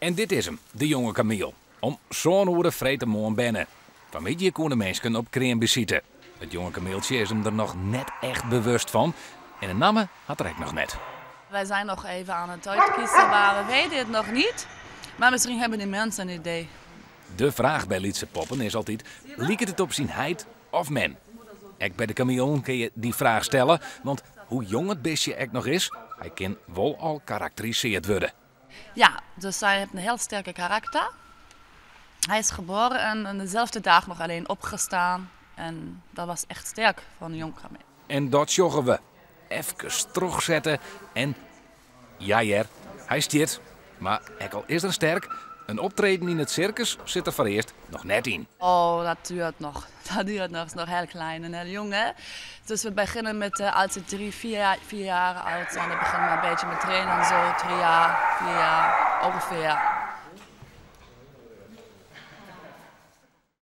En dit is 'm, de jonge kamiel. Om sân oere freedtemoarn berne. Fanmiddei koene minsken op kreambesite. It jonge kamieltsje is him der noch net echt bewust fan en in namme hat er ek noch net. Wij zijn nog even aan het uitkiezen, maar we weten het nog niet. Maar misschien hebben die mensen een idee. De fraach by lytse poppen is altyd, liket it op syn heit of mem? Ek by de kamielen kinne je dy fraach stelle, want hoe jong it bistje ek noch is, hy kin wol al karakterisearre wurde. Ja, dus hij heeft een heel sterke karakter. Hij is geboren en, en dezelfde dag nog alleen opgestaan. En dat was echt sterk van een jong kameel. En dat sjogge we. Efkes trochsette en ja hear, hy stiet. Mar ek al is er sterk, in optreden yn it sirkus sit der foarearst noch net yn. Oh, dat duurt nog. Dat duurt nog. Het is nog heel klein en heel jong, hè? Dus we beginnen met, als ze 3, 4 jaar oud zijn, dan beginnen we een beetje met trainen en zo. 3 jaar, 4 jaar ongeveer.